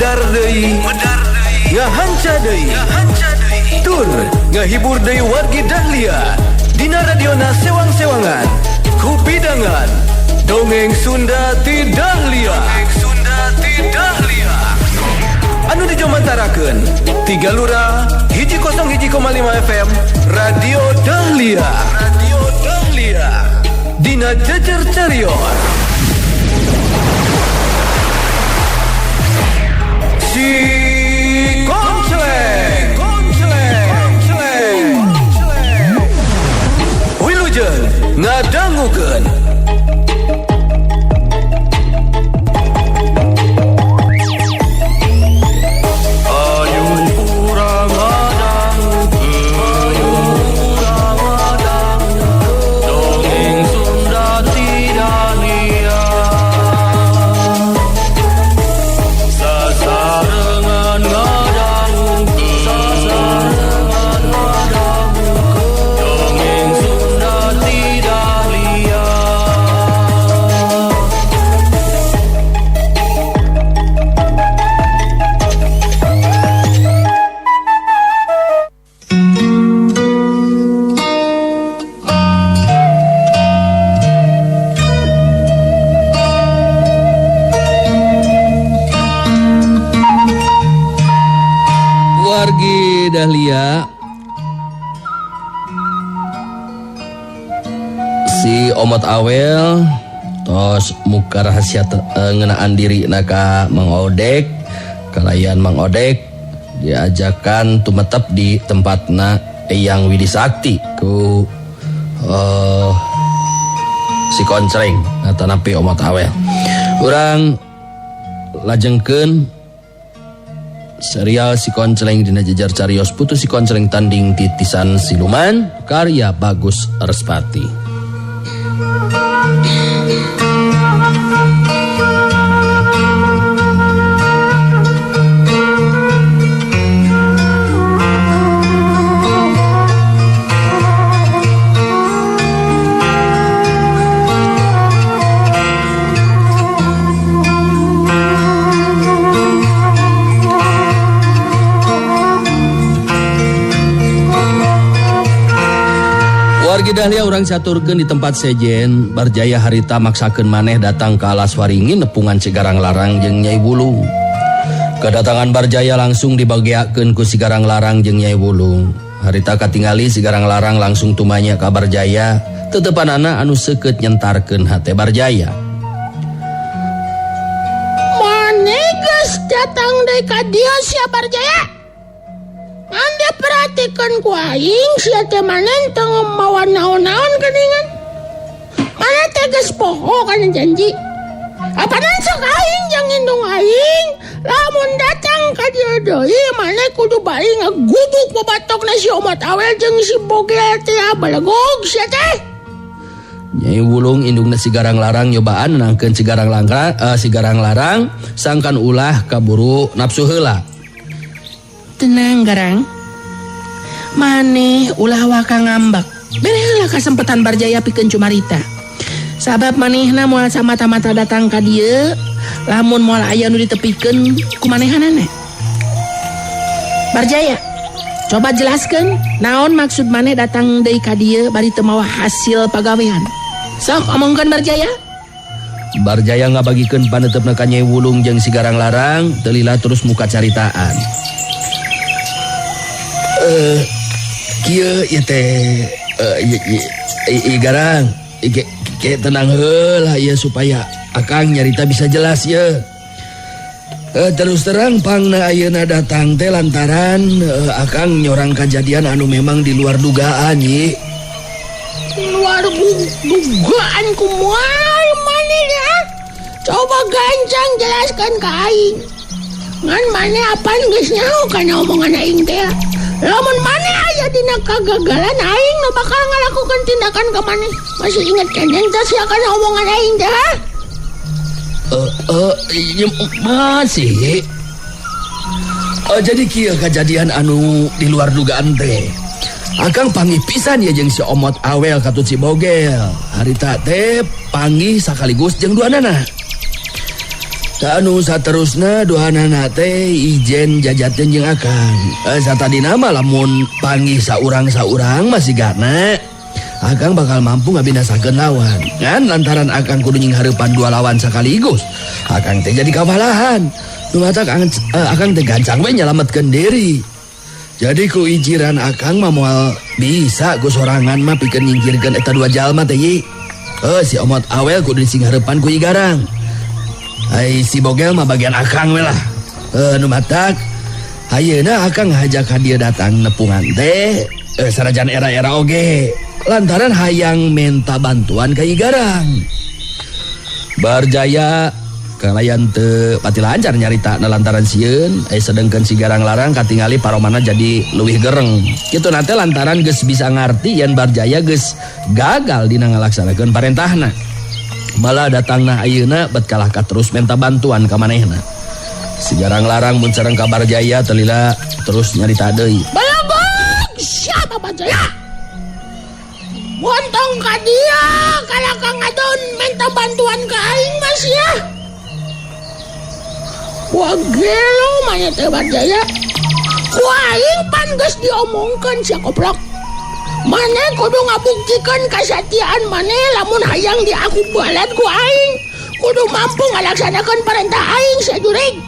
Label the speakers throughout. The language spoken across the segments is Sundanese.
Speaker 1: Medar deui, ngahanca deui, tur ngahibur deui wargi Dahlia dina radiona sewang-sewangan kupidangan dongeng Sunda ti Dahlia. Dongeng Sunda ti Dahlia anu dijomantarakeun tiga lurah 101,5 FM Radio Dahlia. Radio Dahlia dina Jejer Carios Si Koncleng. Koncleng. Wilujeng ngadangukeun.
Speaker 2: Ayo urang ngadangukeun, ayo urang ngadangukeun, dongeng Sunda ti Dahlia. Sasarengan ngadangukeun, sasarengan ngadangukeun, dongeng Sunda ti Dahlia.
Speaker 3: Wargi Dahlia, si Omot Awel tos muka rahasia ngeunaan diri naka Mang Odek, kalayan Mang Odek diajakan tumetep di tempatna Eyang Widi Sakti ku si Koncleng atanapi Omot Awel. Urang lajengkeun serial Si Koncleng dina jejer carios putu Si Koncleng tanding titisan siluman karya Bagus Respati. Wargi Dahlia urang caturkeun di tempat sejen Barjaya harita maksakeun maneh datang ke Alas Waringin nepungan Cigarang Larang jeung Nyai Wulung. Kedatangan Barjaya langsung dibageakeun ku Cigarang Larang jeung Nyai Wulung. Harita katingali Cigarang Larang langsung tumanya ka Barjaya, tetepanana anu seukeut nyentarkeun hate Barjaya.
Speaker 4: Maneh geus datang deui ka dieu sia Barjaya? Anda perhatikan ku aing sia teh maneh teu mawa naon-naon geuningan. Maneh teh geus poho kana janji. Apanan sok aing jeung indung aing lamun datang ka dieu deui maneh kudu bari ngagubuk babatokna si Omot Awel jeung si Bogel teh balegog sia teh.
Speaker 3: Nyai Wulung indungna si Garang Larang nyobaan nangkeun si Garang Langka, si Garang Larang sangkan ulah kaburu nafsu heula.
Speaker 4: Tenang Garang, maneh ulah waka ngambek. Bere heula kasempetan Barjaya pikeun cumarita. Sabab manehna moal samata-mata datang ka dieu, lamun moal aya nu ditepikeun ku manehanana. Barjaya, coba jelaskeun naon maksud maneh datang deui ka dieu bari teu mawa hasil pagawean. Sok omongkeun Barjaya.
Speaker 3: Barjaya ngabagikeun paneutepna ka Nyai Wulung jeung si Garang Larang, teu lila terus muka caritaan. Kieu ieu teh, Garang, ke tenang heula ieu supaya akang nyarita bisa jelas ieu. Terus terang pangna ayeuna datang teh lantaran akang nyorang kajadian anu memang di luar dugaan nyi.
Speaker 4: Di luar dugaan kumaha maneh ya? Coba gancang jelaskan ka aing. Ngan maneh apaan geus nyaho kana omongan aing teh? Lamun maneh aya dina kagagalan aing nu bakal ngalakukan tindakan ka maneh. Masih ingat kan yang teh sia kana omongan aing teh? Ha?
Speaker 3: Masih. Jadi kieu kajadian anu di luar dugaan teh. Akang panggih pisan ya jeung si Omot Awel katut si Bogel. Harita teh panggih sakaligus jeung duanana. Tah anu saterusna duanana teh ijen jajatin jeung akang. Satadina mah lamun panggih saurang-saurang masih gana akang bakal mampu ngabinasakeun lawan. Ngan lantaran akang kudu nyinghareupan dua lawan sekaligus, akang teh jadi kawalahan. Nu matak akang teh gancang we nyalametkeun diri. Jadi ku ijiran akang mah moal bisa ku sorangan mah pikeun nyingkirkeun eta dua jalma teh ye. Si Omot Awel kudu disinghareupan ku Igarang. Ai si Bogel mah bagian akang we lah. Nu matak ayeuna akang ngajak ka dieu datang nepungan teh sarajan era-era oge lantaran hayang menta bantuan ka Igarang. Barjaya kalayan teu pati lancar nyarita na lantaran sieun, sedengkeun si Garang Larang katingali paromana jadi leuwih gereng. Kitu na teh lantaran geus bisa ngarti yen Barjaya geus gagal dina ngalaksanakeun parentahna. Malah datangna ayeuna bet kalah ka terus menta bantuan ka manehna. Si Garang Larang mun sareng ka Barjaya telila terus nyarita deui.
Speaker 4: Balagog siapa Barjaya? Bontong ka dia kalah ka ngadon menta bantuan ka aing mas ya. Wah gelo mah teh Barjaya. Ku aing pan geus diomongkeun sia koplok. Maneh kudu ngabuktikeun kasatiaan maneh lamun hayang diaku balad ku aing. Kudu mampu ngalaksanakeun perintah aing sia jurig.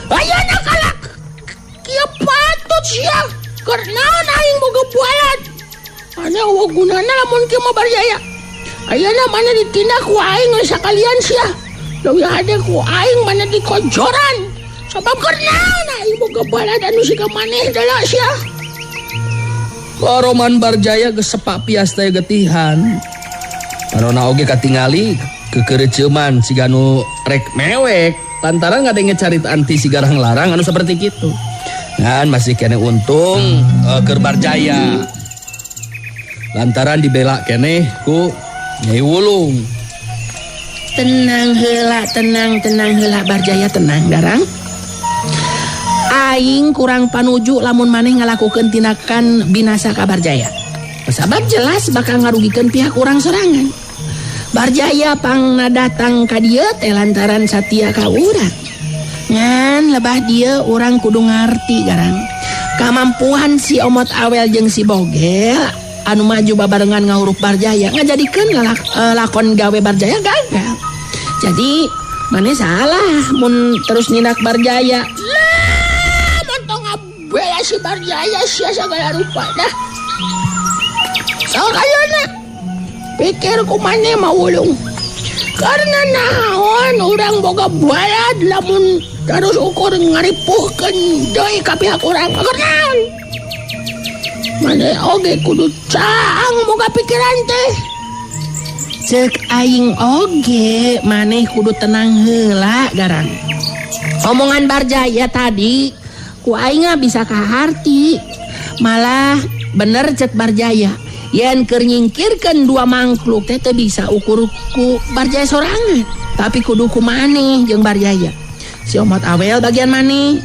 Speaker 4: Ayeuna kalak kieu patut sia. Keur naon aing boga balad? Maneh eueuh gunana lamun kieu mah Barjaya. Ayeuna maneh ditindak ku aing geus sakalian sia. Leuwih hade ku aing maneh dikojoran. Sabab keur naon aing boga balad anu siga maneh deuleu sia.
Speaker 3: Roman Barjaya geus sepak pias teh getihan. Parona oge katingali kekereceuman siga nu rek mewek lantaran ngadenge caritaan ti si Garang Larang anu seperti kitu. Ngan masih kene untung keur Barjaya. Lantaran dibela keneh ku Nyai Wulung.
Speaker 5: Tenang heula, tenang, tenang heula Barjaya, tenang Garang. Aing kurang panuju lamun maneh ngalakukeun tindakan binasa ka Barjaya. Sabab jelas bakal ngarugikeun pihak urang sorangan. Barjaya pangna datang ka dieu teh lantaran satia ka urang. Ngan lebah dieu urang kudu ngarti Garang. Kamampuan si Omot Awel jeung si Bogel anu maju babarengan ngahurup Barjaya ngajadikeun lakon gawe Barjaya gagal. Jadi maneh salah mun terus nindak Barjaya.
Speaker 4: Lah, montong ngabela si Barjaya sia sagala rupa dah. Sok ayeuna pikir ku maneh mah Wulung. Karena naon urang boga balad lamun terus ukur ngaripuhkeun deui ka pihak urang. Karena maneh oge kudu caang boga pikiran teh.
Speaker 5: Cek aing oge maneh kudu tenang heula Garang. Omongan Barjaya tadi ku aing bisa kaharti. Malah bener cek Barjaya. Yen keur nyingkirkeun dua mangkluk teh teu bisa ukur ku Barjaya sorangan, tapi kudu ku maneh jeung Barjaya. Si Omot Awel bagian maneh,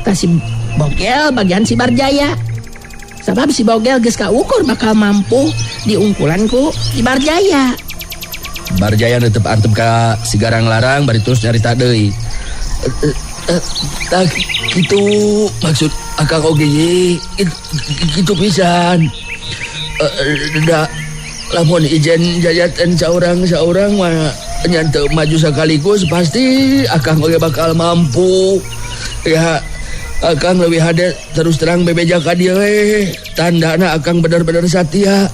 Speaker 5: tah si Bogel bagian si Barjaya. Sabab si Bogel geus kaukur bakal mampu diungkulan ku si Barjaya.
Speaker 3: Barjaya netep antep ka si Garang Larang bari terus nyarita deui. Tah kitu maksud akang oge ye, kitu pisan. Da lamun ijen jajatan saurang-saurang mah nyante maju sekaligus pasti akang oge bakal mampu. Ya akang leuwih hade terus terang bebeja ka dieu we. Tandana akang bener-bener satia.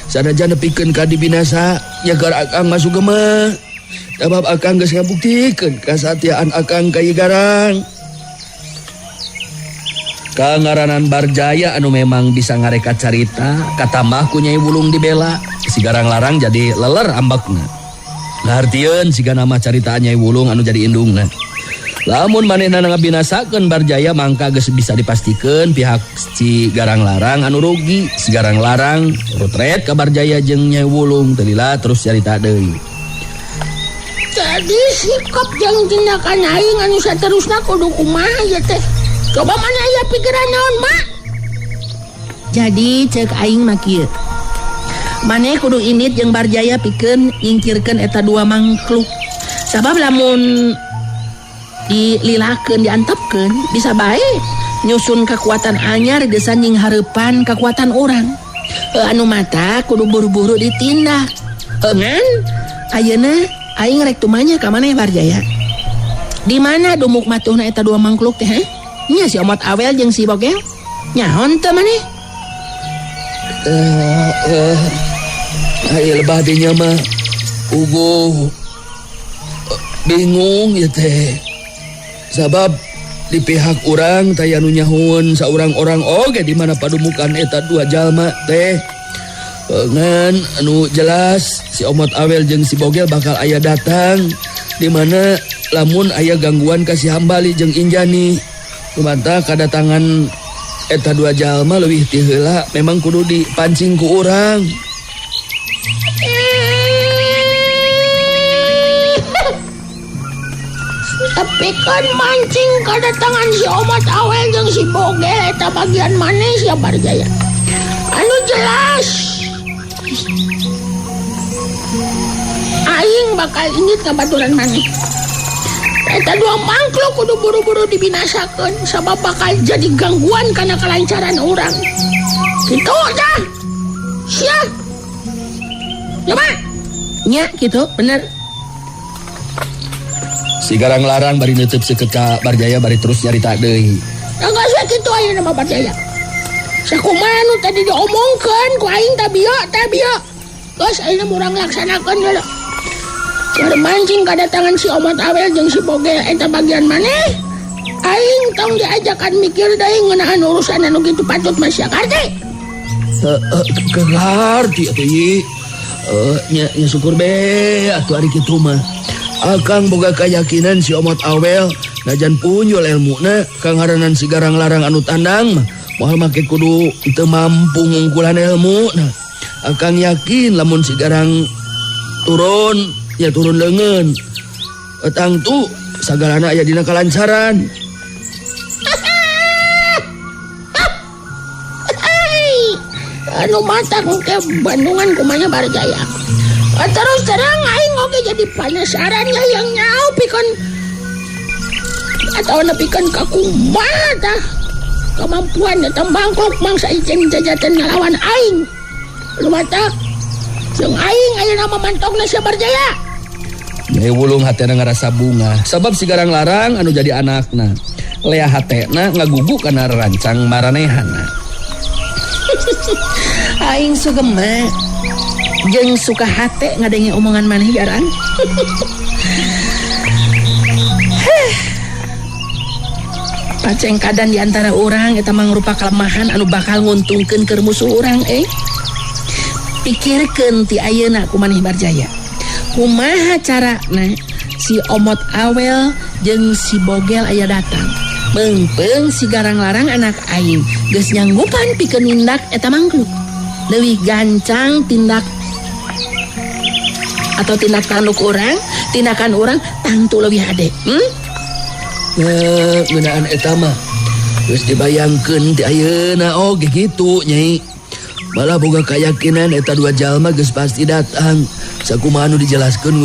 Speaker 3: Sanajan nepikeun ka dibinasa nyagar akang masuk gemah. Sabab akang geus ngabuktikeun kasatiaan akang ka Garang. Kangaranan Barjaya anu memang bisa ngareka carita katambah ku Nyai Wulung dibela si Garang Larang jadi leler ambekna. Ngartieun siga nama caritaan Nyai Wulung anu jadi indungna. Lamun manehna ngabinasakeun Barjaya mangka geus bisa dipastikeun pihak si Garang Larang anu rugi. Si Garang Larang rutret ka Barjaya jeung Nyai Wulung teu lila terus carita deui.
Speaker 4: Jadi sikap jeung tindakan aing anu saterusna kudu kumaha ya teh? Coba mana aya pikiran naon, Mak?
Speaker 5: Jadi cek aing mah kieu. Maneh kudu indit jeung Barjaya pikeun nyingkirkeun eta dua mangkluk. Sabab lamun Dililakeun diantepkeun bisa bae nyusun kekuatan anyar desa nying hareupan kekuatan urang. Anu mata kudu buru-buru ditindak. Ngan ayeuna aing rek tumanya ka maneh Barjaya. Di mana dumuk matuhna eta dua mangkluk teh? Nya si Omot Awel jeung si Bogel. Nyahon teu maneh?
Speaker 3: Aya lebah dinya mah uguh bingung ya teh. Sabab di pihak urang taya nu nyahueun saurang-orang oge di mana padumukan eta dua jalma teh. Ngan anu jelas si Omot Awel jeung si Bogel bakal aya datang di mana lamun aya gangguan ka si Hambali jeung Injani. Kumanta kadatangan eta dua jalma leuwih ti heula memang kudu dipancing ku urang.
Speaker 4: Tapi kan mancing kedatangan si Omot Awel jeung si Bogel eta bagian maneh sia Barjaya. Anu jelas aing bakal ingit ka baturan maneh. Eta dua mangkluk kudu buru-buru dibinasakeun sabab bakal jadi gangguan kana kelancaran urang. Kitu dah. Sia. Coba.
Speaker 5: Nya kitu bener.
Speaker 3: Si Garang Larang bari neuteub seukeut ka Barjaya bari terus nyarita deui.
Speaker 4: Enggak sia kitu ayeuna mah Barjaya. Sakumaha nu tadi diomongkeun ku aing tah bieu. Geus ayeuna urang laksanakeun heula. Keur mancing kadatangan si Omot Awel jeung si Bogel eta bagian maneh. Aing tong diajakan mikir deui ngeunaan urusan anu kitu patut mah sia karti.
Speaker 3: Kaharti atuh ieu. Nya syukur be atuh ari kitu mah. Akang boga keyakinan si Omot Awel najan punjul elmuna kang ngaranan si Garang Larang anu tandang mah moal make kudu teu mampu ngungkulan ilmu. Nah, akang yakin lamun si Garang turun ya turun leungeun. Etang tu sagalana aya dina kalancaran.
Speaker 4: Anu mata ke Bandungan kumanya Barjaya. Terus terang aing oge jadi penasaran ya yang nyau pikeun atau nepikeun ka kumaha tah kemampuan eta mangkluk mangsa ijen jajatan ngalawan aing. Lumatak jeung aing ayeuna mah mantogna sia Barjaya.
Speaker 3: Nyai Wulung hatena ngarasa bunga sabab si Garang Larang anu jadi anakna. Lea hatena ngagugu kana rancang maranehana.
Speaker 5: Aing sugema jeung suka hate ngadenge omongan maneh Garang. Pacengkadan di antara urang eta mangrupa kelemahan anu bakal nguntungkeun keur musuh urang Pikirkeun ti ayeuna ku maneh Barjaya. Kumaha carana si Omot Awel jeung si Bogel aya datang. Meungpeung si Garang Larang anak aing geus nyanggupan pikeun nindak eta mangkluk. Leuwih gancang tindak atau tindak tanduk orang, tindakan orang tangtu leuwih hade.
Speaker 3: Ngeunaan eta mah geus dibayangkeun ti ayeuna oge kitu Nyai. Malah boga keyakinan eta dua jalma geus pasti datang. Sakumaha anu dijelaskeun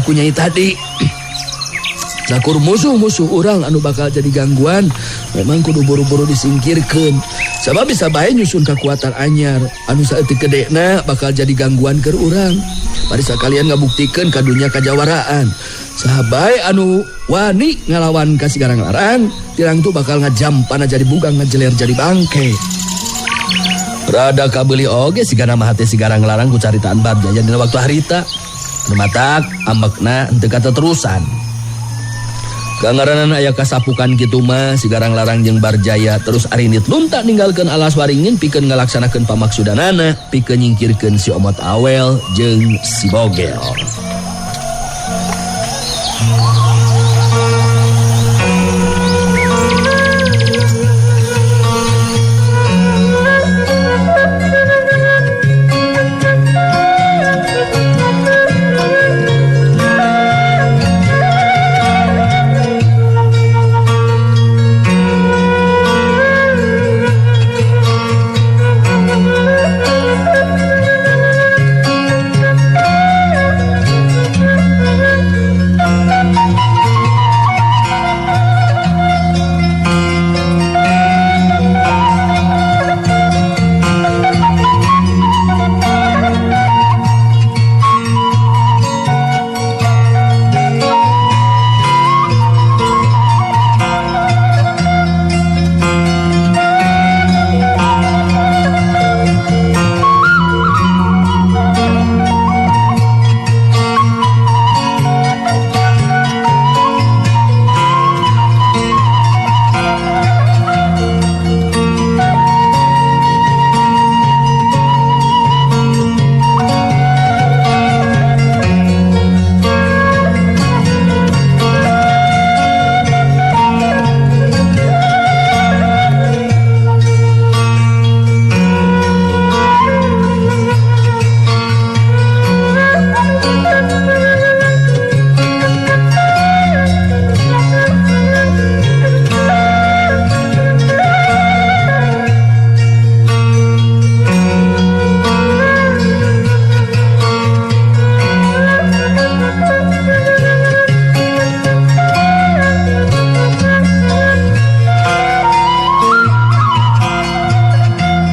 Speaker 3: ku Nyai tadi. Sakur musuh-musuh urang anu bakal jadi gangguan memang kudu buru-buru disingkirkeun. Sabab bisa bae nyusun kekuatan anyar anu saeutik gedena bakal jadi gangguan keur urang. Bari sakalian ngabuktikeun ka dunya kajawaraan. Saha bae anu wani ngalawan ka si Garang Larang, tirang tu bakal ngajampana jadi bugang ngajeler jadi bangke. Rada kabeuli oge sigana mah hate si Garang Larang ku caritaan Barjaya dina waktu harita. Anu matak ambekna henteu kateterusan. Kangaranan aya kasapukan kitu mah si Garang Larang jeung Barjaya terus arinit lunta ninggalkeun alas waringin pikeun ngalaksanakeun pamaksudanana pikeun nyingkirkeun si Omot Awel jeung si Bogel.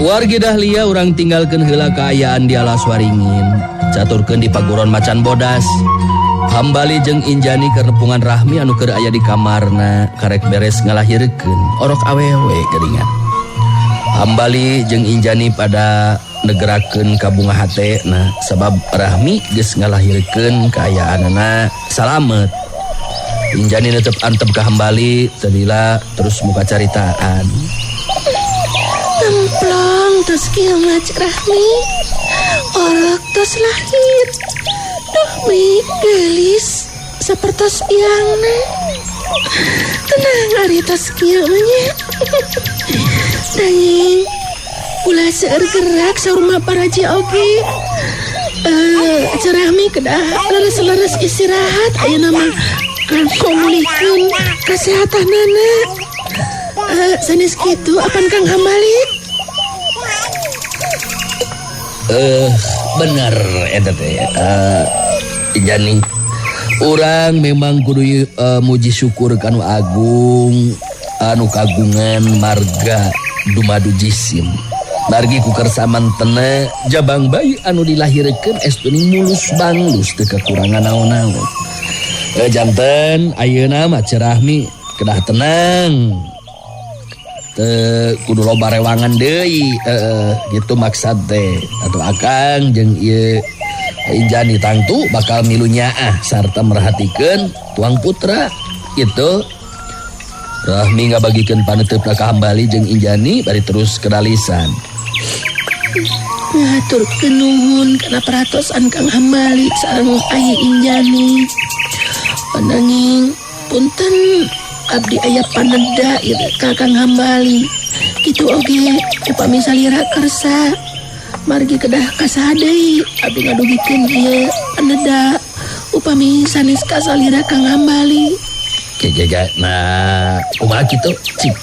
Speaker 3: Wargi Dahlia urang tinggalkeun heula kaayaan di Alas Waringin, caturkeun di Paguron Macan Bodas. Hambali jeung Injani keur nepungan Rahmi anu keur aya di kamarna karek beres ngalahirkeun orok awewe geuningan. Hambali jeung Injani pada negerakeun ka bunga hate nah sabab Rahmi geus ngalahirkeun kaayaanana salamet. Injani netep antep ka Hambali tadila terus muka caritaan.
Speaker 5: Templong tos kieu mah Rahmi. Orok tos lahir. Duh mi geulis sapertos biangna. Tenang ari tos kieu mah nya. Nanging ulah seueur gerak saurma paraji oge. Cerahmi kedah leres-leres istirahat ayeuna mah kanggo ngulihkeun kasehatanana. Sanes kitu apan Kang Hambali?
Speaker 3: Bener eta teh. Injani urang memang kudu muji syukur kanu agung anu kagungan marga dumadu jisim. Margi ku kersaman tene jabang bayi anu dilahirkeun estuning mulus banglus teu kekurangan naon-naon. Janten ayeuna mah Cerahmi kedah tenang. Teu kudu loba rewangan deui gitu maksad teh. Atuh akang jeung ieu Injani tangtu bakal milu nyaah sarta merhatikeun tuang putra gitu. Rahmi ngabagikeun paneuteup ka Hambali jeung Injani bari terus kedalisan.
Speaker 5: Ngaturkeun nuhun kana perhatosan Kang Hambali sareng Ayi Injani. Pananging punten abdi aya paneda ieu ka Kang Hambali. Kitu oge upami salira kersa margi kedah kasaha deui abdi ngadugikeun ieu paneda upami sanes ka salira Kang Hambali.
Speaker 3: Ge nah kumaha kitu cik.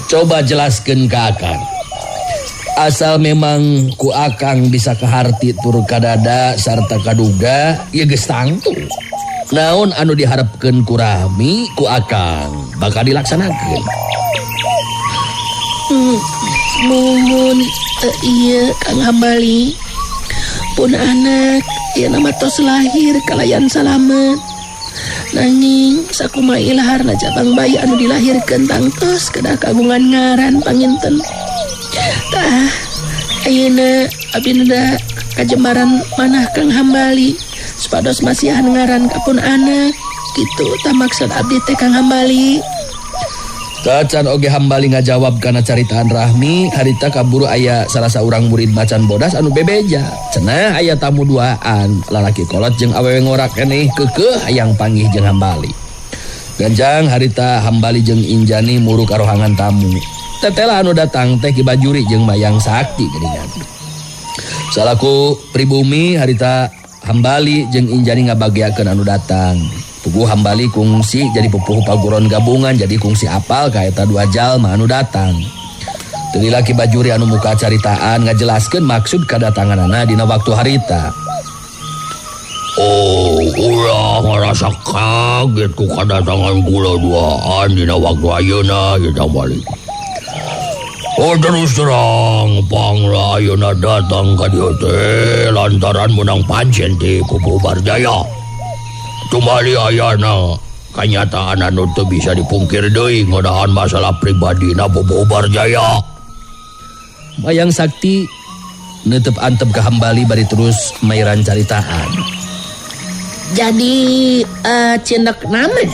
Speaker 3: Coba jelaskeun ka akang. Asal memang ku akang bisa kaharti tur kadada sarta kaduga ieu geus tangtu. Naon anu diharapkeun ku Rahmi ku akang bakal dilaksanakeun.
Speaker 5: Muhun ieu Kang Hambali. Pun anak ieu nama tos lahir kalayan salamet. Nanging sakumaha ilaharna jabang bayi anu dilahirkeun tangtos kedah kagungan ngaran panginten. Tah ayeuna abdi neda kajembaran manah Kang Hambali supados masihan ngaran ka pun anak kitu tah maksud abdi teh Kang Hambali.
Speaker 3: Tacan oge Hambali ngajawab kana caritaan Rahmi harita kaburu aya salah saurang murid Macan Bodas anu bebeja. Cenah aya tamu duaan lalaki kolot jeung awewe ngorak keneh keukeuh hayang panggih jeung Hambali. Ganjang harita Hambali jeung Injani muruk karohangan tamu. Tetela anu datang teh Ki Bajuri jeung Mayang Sakti geuningan. Salaku pribumi harita Hambali jeung Injani ngabagiakeun anu datang. Puguh Hambali kungsi jadi pupuhu paguron gabungan jadi kungsi apal ka eta dua jalma anu datang. Teu lila Ki Bajuri anu muka caritaan ngajelaskeun maksud kadatanganana dina waktu harita.
Speaker 2: Oh, urang ngarasa kaget ku kadatangan kula duaan dina waktu ayeuna ieu Hambali. Oh, terus terang pangla ayeuna datang ka dieu teh lantaran menang pancen ti Pupuhu Barjaya. Tumali ayana kanyataan anu teu bisa dipungkir deui ngeunaan masalah pribadina Pupuhu Barjaya.
Speaker 3: Mayang Sakti neuteup antep ka Hambali bari terus mairan caritaan.
Speaker 5: Jadi cindek nama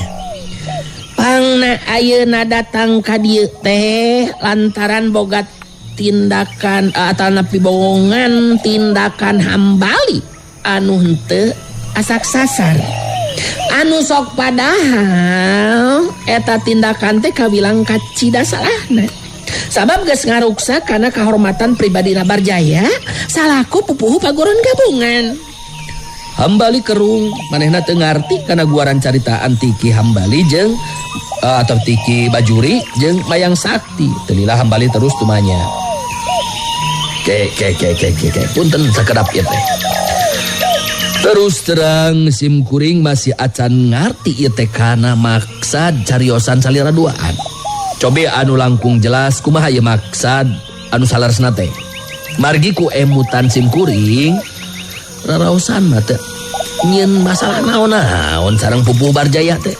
Speaker 5: pangna ayeuna datang ka dieu teh lantaran boga tindakan atanapi bohongan tindakan Hambali anu henteu asak sasar. Anu sok padahal eta tindakan teh kawilang kacida salahna. Sabab geus ngaruksak kana kahormatan pribadi Barjaya salaku pupuhu paguron gabungan.
Speaker 3: Hambali kerung manehna teu ngarti kana guaran caritaan Tiki Hambali jeung atau Tiki Bajuri jeung Mayang Sakti. Teu lila Hambali terus tumanya. Ke ke ke ke ke ke punten sakedap ieu teh. Terus terang sim kuring masih acan ngarti ieu teh kana maksad cariosan salira duaan. Cobi anu langkung jelas kumaha ieu maksad anu saleresna teh. Margi ku emutan sim kuring raraosan mah teu nyieun masalah naon-naon sareng Pupuh Barjaya teh.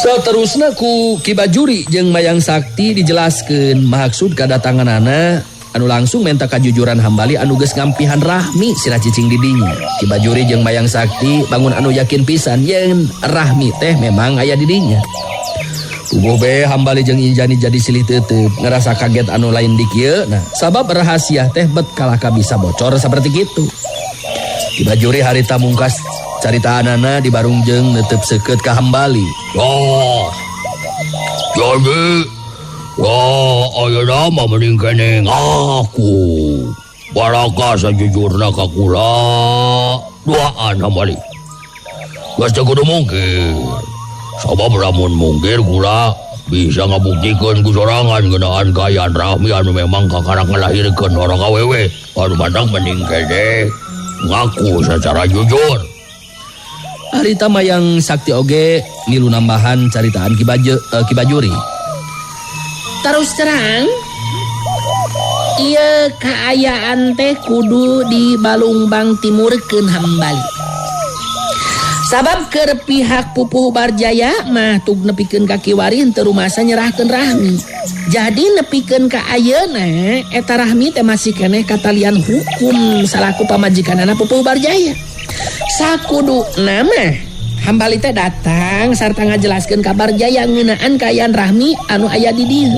Speaker 3: Saterusna ku Ki Bajuri jeung Mayang Sakti dijelaskeun maksud kadatanganana anu langsung menta kajujuran Hambali anu geus ngampihan Rahmi sirah cicing di dinya. Ki Bajuri jeung Mayang Sakti bangun anu yakin pisan yen Rahmi teh memang aya di dinya. Puguh be Hambali jeung Injani jadi silih teuteub ngerasa kaget anu lain di kieu nah sabab rahasia teh bet kalahka bisa bocor seperti kitu. Ki Bajuri harita mungkas caritaanana dibarung jeung neuteup seukeut ka Hambali.
Speaker 2: Oh, jadi wah ayeuna mah mending keneh ngaku. Baraka sajujurna ka kula duaan Hambali. Geus teu kudu mungkir. Sabab lamun mungkir kula bisa ngabuktikeun ku sorangan ngeunaan kaayaan Rahmi anu memang kakarak ngalahirkeun orang awewe. Anu matak mending keneh ngaku secara jujur.
Speaker 3: Harita Mayang Sakti oge milu nambahan caritaan Ki Bajuri.
Speaker 5: Terus terang, ieu kaayaan teh kudu di Balungbang Timurkeun Hambali. Sabab keur pihak Pupuh Barjaya mah tug nepikeun ka kiwari henteu rumasa nyerahkeun Rahmi. Jadi nepikeun ka ayeuna eta Rahmi teh masih keneh katalian hukum salaku pamajikanana Pupuh Barjaya. Sakuduna mah Hambali teh datang sarta ngajelaskeun ka Barjaya ngeunaan kaayaan Rahmi anu aya di dieu.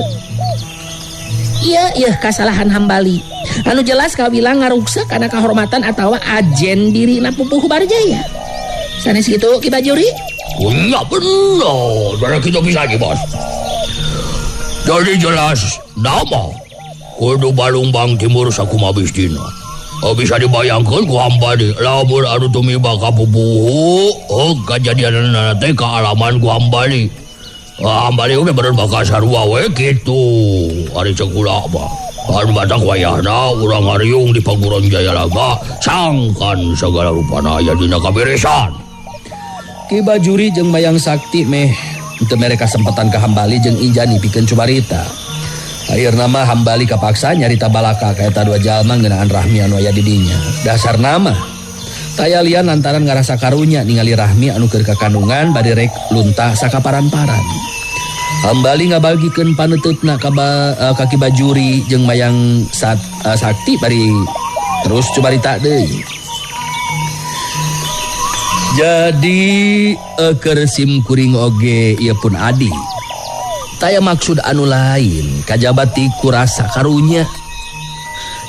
Speaker 5: Ieu ieu kasalahan Hambali. Anu jelas kawilang ngaruksak kana kahormatan atawa ajen dirina Pupuh Barjaya. Sanes kitu Ki Bajuri?
Speaker 2: Oh, iya benar, benar kita bisa nih bos. Jadi jelas nama kudu Balungbang Timur sakumaha bistina. Oh, bisa dibayangkan ku Hambali lamun anu tumiba ka pupuhu, oh kajadianana teh kaalaman ku Hambali. Ah, Hambali oge bener bakal sarua we kitu. Ari ceuk kula mah. Anu batak wayahna urang ngariung di Paguron Jayalaga sangkan segala rupana aya dina kaberesan.
Speaker 3: Ki Bajuri jeung Mayang Sakti meh teu mere kasempatan ka Hambali jeung Injani pikeun cumarita. Akhirna mah Hambali kapaksa nyarita balaka ka eta dua jalma ngeunaan Rahmi anu aya di dinya. Dasarna mah taya lian lantaran ngarasa karunya ningali Rahmi anu keur kakandungan bari rek luntah sakaparan-paran. Hambali ngabagikeun paneuteup ka Ki Bajuri jeung Mayang Sakti bari terus cumarita deui. Jadi keur sim kuring oge ieu pun adi. Taya maksud anu lain kajaba ti kurasa karunya.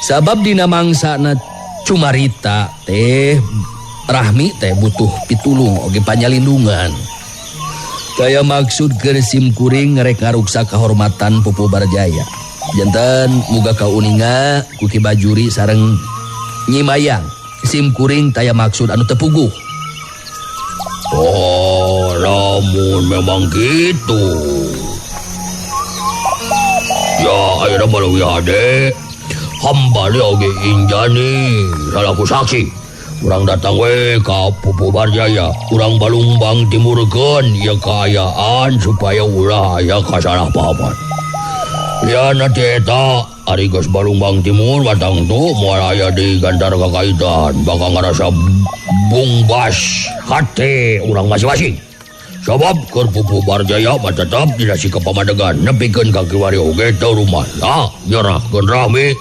Speaker 3: Sabab dina mangsana cumarita teh Rahmi teh butuh pitulung oge panyalindungan. Taya maksud keur sim kuring ngerek ngaruksak kehormatan Pupuh Barjaya. Janten muga kauninga ku Ki Bajuri sareng Nyi Mayang. Sim kuring taya maksud anu tepuguh.
Speaker 2: Oh, lamun memang gitu. Ya, ayeuna mah leuwih hade. Hambali oge Injani salaku saksi. Urang datang we ka Pupuh Barjaya. Urang Balungbang Timurkeun ieu kaayaan supaya ulah aya kasalahpahaman. Ya nanti eta ari geus Balungbang Timur batang tu moal aya di gantar kakaitan bakal ngarasa bungbas hate urang masing-masing. Sabab keur Pupuh Barjaya mah tetep dina sikap pamadegan nepikeun ka kiwari oge teu rumasa nyerahkeun Rahmi.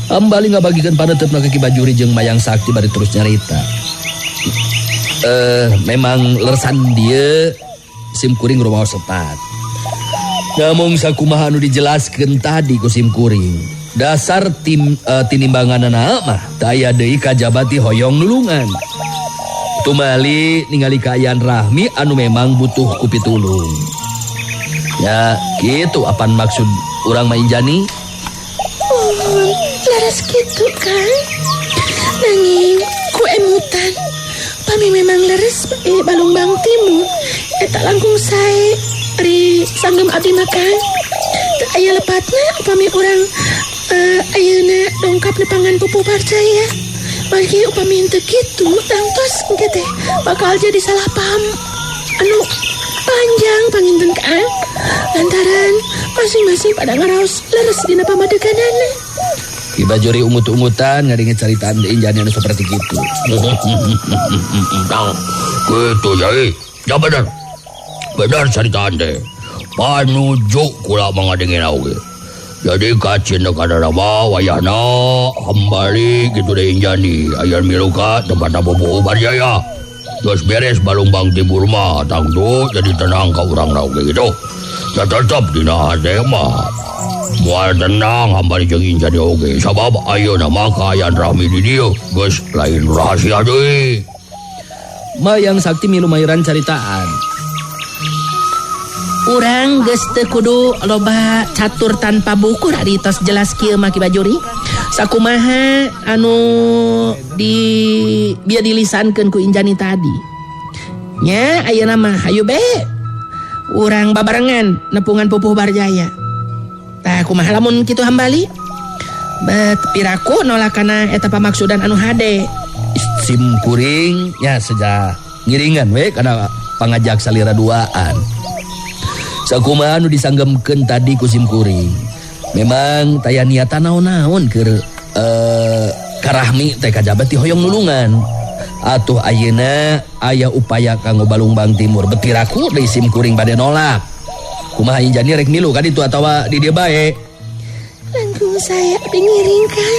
Speaker 3: Hambali ngabagikeun paneuteup ka Ki Bajuri jeung Mayang Sakti bari terus nyarita. Memang lersan dieu sim kuring rumaos sepat. Namung sakumaha anu dijelaskeun tadi ku sim kuring. Dasar tim tinimbanganana mah teu aya deui kajaba ti hoyong nulungan. Tumali ningali kaayaan Rahmi anu memang butuh ku pitulung. Ya, kitu apan maksud urang mah Injani?
Speaker 4: Oh, laras kitu kan. Nanging ku emutan. Pami memang leres Balungbang Timur eta langkung sae ari sanggem abdi makan. Teu aya lepatna upami urang ayeuna dongkap nepangan Pupuh Barjaya. Margi upami henteu kitu tangtos engke teh bakal jadi salah paham anu panjang panginten kan. Lantaran
Speaker 5: Masing-masing pada ngaraos leres dina pamadeganana.
Speaker 3: Ki Bajuri ungut-ungutan ngadenge caritaan deui Injani anu saperti kitu.
Speaker 2: Tah, kitu Yai. Ya bener. Bener caritaan teh. Panuju kula mangadengena oge. Jadi kacin kada mah wayahna hambali kitu deui Injani aya milu ka tempat Pupuh Barjaya. Geus beres Balungbang Timur mah tangtu jadi tenang ka urang oge gitu. Ya tetep dina hate mah moal tenang hambali jeung Injani oge sabab ayeuna mah kaayaan Rahmi di dieu geus lain rahasia deui.
Speaker 3: Mayang Sakti milu mayuran caritaan.
Speaker 5: Urang geus teu kudu loba catur tanpa buku ari tos jelas kieu mah Ki Bajuri. Sakumaha anu di bieu dilisankeun ku Injani tadi. Nya ayeuna mah hayu be. Urang babarengan nepungan Pupuh Barjaya. Tah kumaha lamun kitu hambali? Bet piraku nolak kana eta pamaksudan anu hade.
Speaker 3: Sim kuring nya seja ngiringan we kana pangajak salira duaan. Sakumaha anu disanggemkeun tadi ku sim kuring. Memang taya niatan naon-naon keur karahmi teh kajaba ti hoyong nulungan. Atuh ayeuna aya upaya kanggo Balungbang Timur betiraku deui sim kuring bade nolak. Kumaha Injani rek milu ka ditu atawa di dieu bae?
Speaker 5: Langkung saya abdi ngiring kan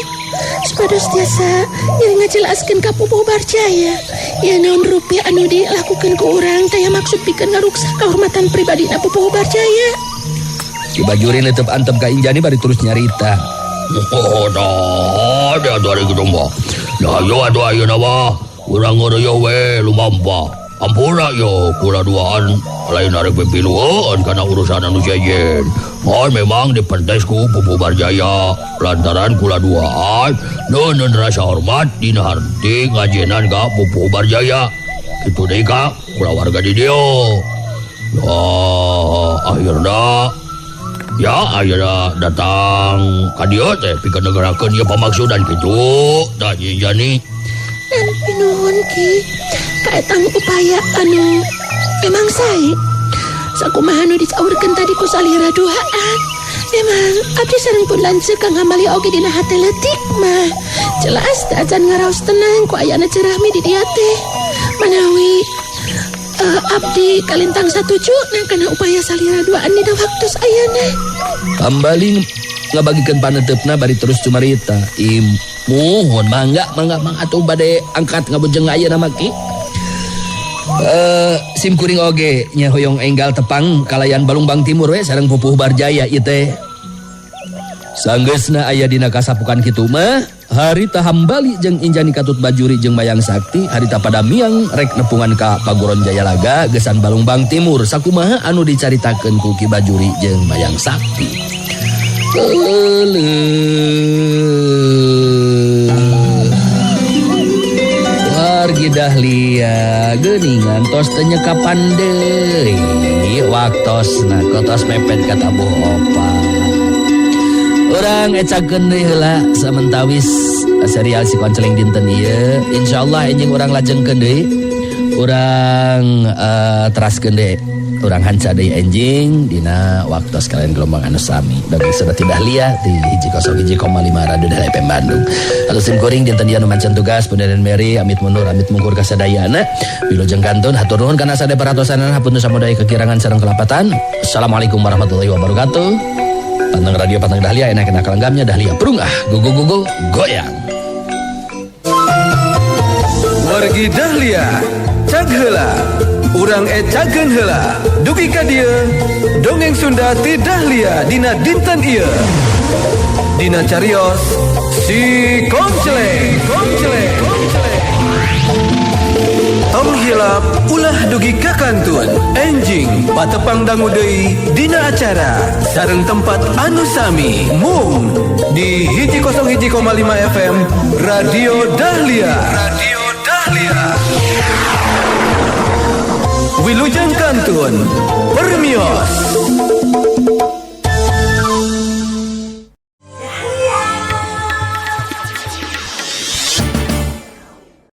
Speaker 5: supados tiasa ngiring ngajelaskeun ka Pupuh Barjaya. Ya naon rupi anu dilakukeun ku urang taya maksud pikeun ngaruksak kehormatan pribadina Pupuh Barjaya.
Speaker 3: Ki Bajuri netep antem ka Injani bari terus nyarita.
Speaker 2: Oh, dah, dia atuh ari kitu mah. Nah, yo atuh ayeuna mah urang ngeureuyeuh we lumampa. Ampura yo kula duaan lain arek pipilueun kana urusan anu sejen. Oh, memang dipentes ku Pupuh Barjaya lantaran kula duaan neuneun rasa hormat dina harti ngajenan ka Pupuh Barjaya. Kitu deui ka kulawarga di dieu. Ya, akhirna ya ayeuna datang ka dieu teh pikeun negerakeun ieu pamaksudan kitu tah Injani.
Speaker 5: Dan pinuhun Ki kaetang upaya anu memang sae. Sakumaha nu dicaurkeun tadi ku salira duaan. Memang abdi sareng pun lanceuk kang hambali oge dina hate leutik mah. Jelas teh acan ngaraos tenang ku ayana Cerahmi di dieu teh. Manawi abdi kalintang satuju nang kana upaya salira duaan dina waktu ayeuna.
Speaker 3: Hambali ngabagikeun paneuteup bari terus cumarita. Muhun mangga mangga mang atuh bade angkat ngabujeng ayeuna mah Ki. Sim kuring oge nya hoyong enggal tepang kalayan Balungbang Timur we sareng Pupuh Barjaya ieu teh. Sanggeusna aya dina kasapukan kitu mah harita hambali jeung Injani katut Bajuri jeung Mayang Sakti harita pada miang rek nepungan ka Paguron Jayalaga gesan Balungbang Timur sakumaha anu dicaritakeun ku Ki Bajuri jeung Mayang Sakti. Wargi Dahlia geuningan tos teu nyekapan deui waktosna kotos mepet ka tabuh opat. Urang ecakeun deui heula samentawis serial si Konceling dinten ieu. Insyaallah enjing urang lajengkeun deui. Urang teraskeun deui. Urang hanca deui enjing dina waktos kalian gelombang anu sami. Dongeng Sunda ti Dahlia di 101,5 Radio Dahlia FM Bandung. Lalu sim kuring dinten ieu nu mancen tugas Bunda dan Mary amit mundur amit mungkur kasadayana. Wilujeng kantun hatur nuhun kana sadaya perhatosanana hapunten samudaya kekirangan sareng kelapatan. Assalamualaikum warahmatullahi wabarakatuh. Panteng radio panteng Dahlia enak-enak lenggamnya Dahlia prung ah go go go go goyang.
Speaker 1: Wargi Dahlia cag heula urang ecakeun heula dugi ka dieu dongeng Sunda ti Dahlia dina dinten ieu dina carios si Konceleng Konceleng Konceleng. Tong hilap ulah dugi ka kantun enjing patepang dangu deui dina acara sareng tempat anu sami mung di 101,5 FM Radio Dahlia. Radio Dahlia. Wilujeng kantun permios.